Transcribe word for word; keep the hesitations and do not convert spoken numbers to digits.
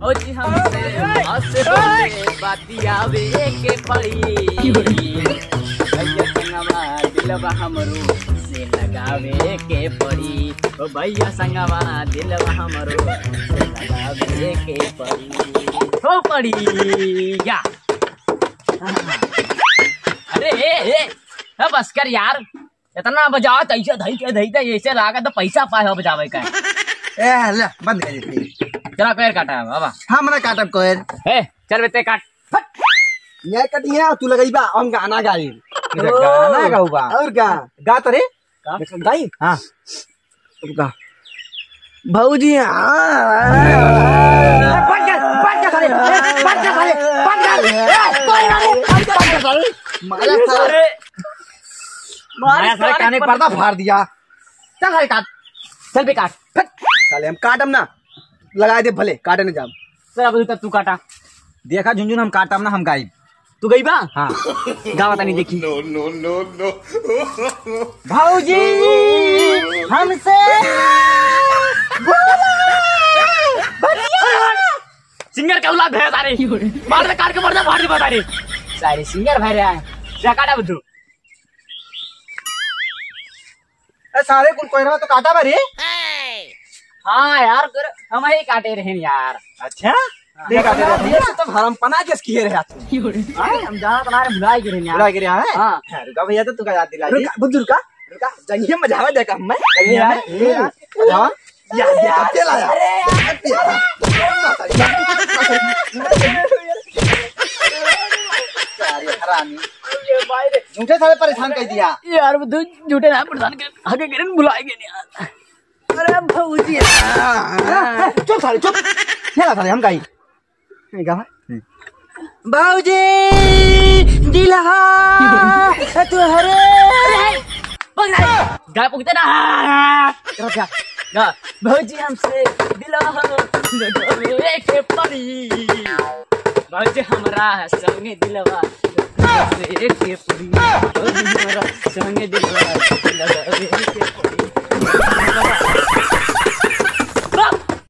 भौजी हमसे हंस बोले बतियावे के पड़ी। भैया संगवा दिलवा हमरो से लगावे के पड़ी। ओ भैया संगवा दिलवा हमरो से लगावे के पड़ी। हो पड़ी या। अरे ए ए, अब बस कर यार, इतना बजावत ऐसे धई के धई दे, ऐसे लागत तो पैसा पाए हो बजावे का। ए, ले, बंद कर दे। चला पैर काटा है बाबा। हम ना काटब कोयर। ए, चल बेटे काट। फट। ये कटिया तू लगइबा, हम गाना गाई। अच्छा, गाना गाउबा? और का? गा तो रे। का? गाई? हाँ। रुका। भौजी, हाँ। बच जा, बच जा साले, बच जा साले, बच जा। ए, कोई ना रे, बच जा साले। मारा साले। मारा साले, काने का पर्दा फाड़ दिया। चल साले काट, चल बे काट। फट। साले हम काटम ना, लगाए दे भले, काटे न जाम। चल अब तू काटा। देखा झुनझुन, हम काटम ना, हम गाइब। तू गई बा? हाँ। गावा तनी देखी। No, no, no, no। भौजी, हमसे बोला, बतिया। सिंगर का औलाद है सारे। मार दे, काट के मर जा, मार दे, बता दे। सारे सिंगर भाई रहा है। जा काटा बुद्धू। ए, सारे कुल कोयरवा तो काटा बा रे। हाँ यार, तोर हम ही काटे रहेन यार। अच्छा? हाँ। देख, देख, देख, देख, तो भरम पना जस किए रहे तू। हाँ, हम जाना तो ना भुला गए रहेन यार। भुला गए रहे हैं? हाँ। हाँ, रुका भैया, तो तुका याद दिला दी। रुका, बुद्धू रुका, रुका, जंगिया मजावा देखा मैं। जंगिया, जंगिया। मजावा। या, या, चला या। अरे यार। सारे हरामी। ये भाई रे। झूठे सारे परेशान कर दिया। यार, वो तो झूठे ना परेशान कर, आगे गिरन बुलाए गए नहीं यार। अरे भौजी। चुप सारे, चुप। ये ला सारे, हम गाई। ये गावा। भौजी, दिलहा, तू हरे। भाग रहा है। गा पुगते ना। गा, गा। भौजी हमसे दिलवा लगावे के पड़ी। भौजी हमरा संगे दिलवा लगावे के पड़ी। भौजी हमरा संगे दिलवा लगावे